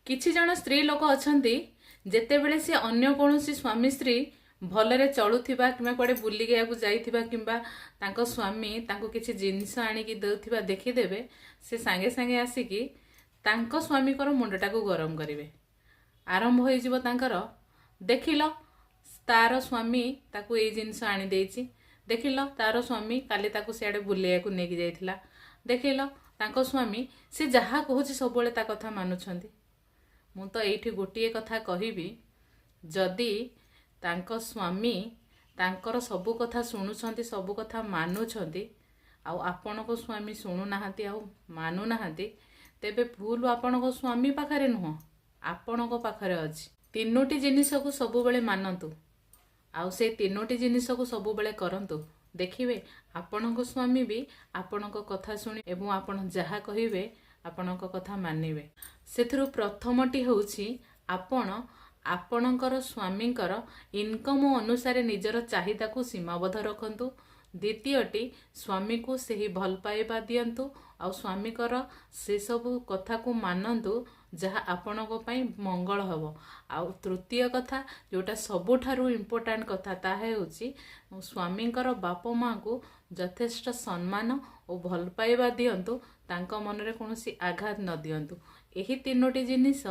କିଛି ଜଣ ସ୍ତ୍ରୀ ଲୋକ ଅଛନ୍ତି, ଯେତେବେଳେ ସେ ଅନ୍ୟ କୌଣସି ସ୍ୱାମୀ ସ୍ତ୍ରୀ ଭଲରେ ଚଳୁଥିବା କିମ୍ବା କୁଆଡ଼େ ବୁଲିବାକୁ ଯାଇଥିବା କିମ୍ବା ତାଙ୍କ ସ୍ୱାମୀ ତାଙ୍କୁ କିଛି ଜିନିଷ ଆଣିକି ଦେଉଥିବା ଦେଖିଦେବେ, ସେ ସାଙ୍ଗେ ସାଙ୍ଗେ ଆସିକି ତାଙ୍କ ସ୍ୱାମୀଙ୍କର ମୁଣ୍ଡଟାକୁ ଗରମ କରିବେ। ଆରମ୍ଭ ହେଇଯିବ ତାଙ୍କର, "ଦେଖିଲ, ତାର ସ୍ୱାମୀ ତାକୁ ଏଇ ଜିନିଷ ଆଣିଦେଇଛି। ଦେଖିଲ, ତାର ସ୍ୱାମୀ କାଲି ତାକୁ ସିଆଡ଼େ ବୁଲେଇବାକୁ ନେଇକି ଯାଇଥିଲା। ଦେଖିଲ, ତାଙ୍କ ସ୍ୱାମୀ ସେ ଯାହା କହୁଛି ସବୁବେଳେ ତା କଥା ମାନୁଛନ୍ତି।" ମୁଁ ତ ଏଇଠି ଗୋଟିଏ କଥା କହିବି, ଯଦି ତାଙ୍କ ସ୍ୱାମୀ ତାଙ୍କର ସବୁ କଥା ଶୁଣୁଛନ୍ତି, ସବୁ କଥା ମାନୁଛନ୍ତି, ଆଉ ଆପଣଙ୍କ ସ୍ୱାମୀ ଶୁଣୁନାହାନ୍ତି ଆଉ ମାନୁନାହାନ୍ତି, ତେବେ ଭୁଲ ଆପଣଙ୍କ ସ୍ୱାମୀ ପାଖରେ ନୁହଁ, ଆପଣଙ୍କ ପାଖରେ ଅଛି। ତିନୋଟି ଜିନିଷକୁ ସବୁବେଳେ ମାନନ୍ତୁ ଆଉ ସେ ତିନୋଟି ଜିନିଷକୁ ସବୁବେଳେ କରନ୍ତୁ। ଦେଖିବେ, ଆପଣଙ୍କ ସ୍ୱାମୀ ବି ଆପଣଙ୍କ କଥା ଶୁଣି ଏବଂ ଆପଣ ଯାହା କହିବେ ଆପଣଙ୍କ କଥା ମାନିବେ। ସେଥିରୁ ପ୍ରଥମଟି ହେଉଛି, ଆପଣ ଆପଣଙ୍କର ସ୍ୱାମୀଙ୍କର ଇନକମ୍ ଅନୁସାରେ ନିଜର ଚାହିଦାକୁ ସୀମାବଦ୍ଧ ରଖନ୍ତୁ। ଦ୍ୱିତୀୟଟି, ସ୍ୱାମୀକୁ ସେହି ଭଲ ପାଇବା ଦିଅନ୍ତୁ ଆଉ ସ୍ୱାମୀଙ୍କର ସେସବୁ କଥାକୁ ମାନନ୍ତୁ ଯାହା ଆପଣଙ୍କ ପାଇଁ ମଙ୍ଗଳ ହେବ। ଆଉ ତୃତୀୟ କଥା, ଯେଉଁଟା ସବୁଠାରୁ ଇମ୍ପୋର୍ଟାଣ୍ଟ କଥା, ତାହା ହେଉଛି ସ୍ୱାମୀଙ୍କର ବାପା ମାଆଙ୍କୁ ଯଥେଷ୍ଟ ସମ୍ମାନ ଓ ଭଲ ପାଇବା ଦିଅନ୍ତୁ। ତାଙ୍କ ମନରେ କୌଣସି ଆଘାତ ନ ଦିଅନ୍ତୁ। ଏହି ତିନୋଟି ଜିନିଷ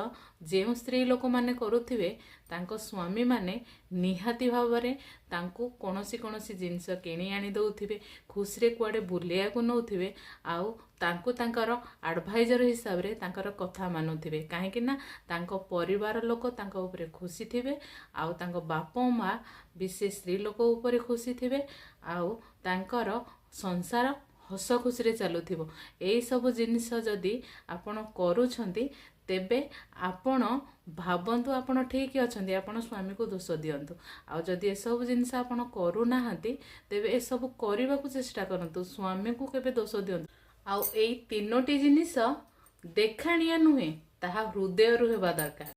ଯେଉଁ ସ୍ତ୍ରୀ ଲୋକମାନେ କରୁଥିବେ, ତାଙ୍କ ସ୍ୱାମୀମାନେ ନିହାତି ଭାବରେ ତାଙ୍କୁ କୌଣସି କୌଣସି ଜିନିଷ କିଣି ଆଣି ଦେଉଥିବେ, ଖୁସିରେ କୁଆଡ଼େ ବୁଲିବାକୁ ନେଉଥିବେ ଆଉ ତାଙ୍କୁ ତାଙ୍କର ଆଡ଼ଭାଇଜର ହିସାବରେ ତାଙ୍କର କଥା ମାନୁଥିବେ। କାହିଁକି ନା ତାଙ୍କ ପରିବାର ଲୋକ ତାଙ୍କ ଉପରେ ଖୁସି ଥିବେ ଆଉ ତାଙ୍କ ବାପା ମା ବି ସେ ସ୍ତ୍ରୀ ଲୋକ ଉପରେ ଖୁସି ଥିବେ ଆଉ ତାଙ୍କର ସଂସାର ହସ ଖୁସିରେ ଚାଲୁଥିବ। ଏଇସବୁ ଜିନିଷ ଯଦି ଆପଣ କରୁଛନ୍ତି, ତେବେ ଆପଣ ଭାବନ୍ତୁ ଆପଣ ଠିକ୍ ଅଛନ୍ତି, ଆପଣ ସ୍ୱାମୀକୁ ଦୋଷ ଦିଅନ୍ତୁ। ଆଉ ଯଦି ଏସବୁ ଜିନିଷ ଆପଣ କରୁନାହାନ୍ତି, ତେବେ ଏସବୁ କରିବାକୁ ଚେଷ୍ଟା କରନ୍ତୁ, ସ୍ୱାମୀକୁ କେବେ ଦୋଷ ଦିଅନ୍ତୁ। ଆଉ ଏଇ ତିନୋଟି ଜିନିଷ ଦେଖାଣିଆ ନୁହେଁ, ତାହା ହୃଦୟରୁ ହେବା ଦରକାର।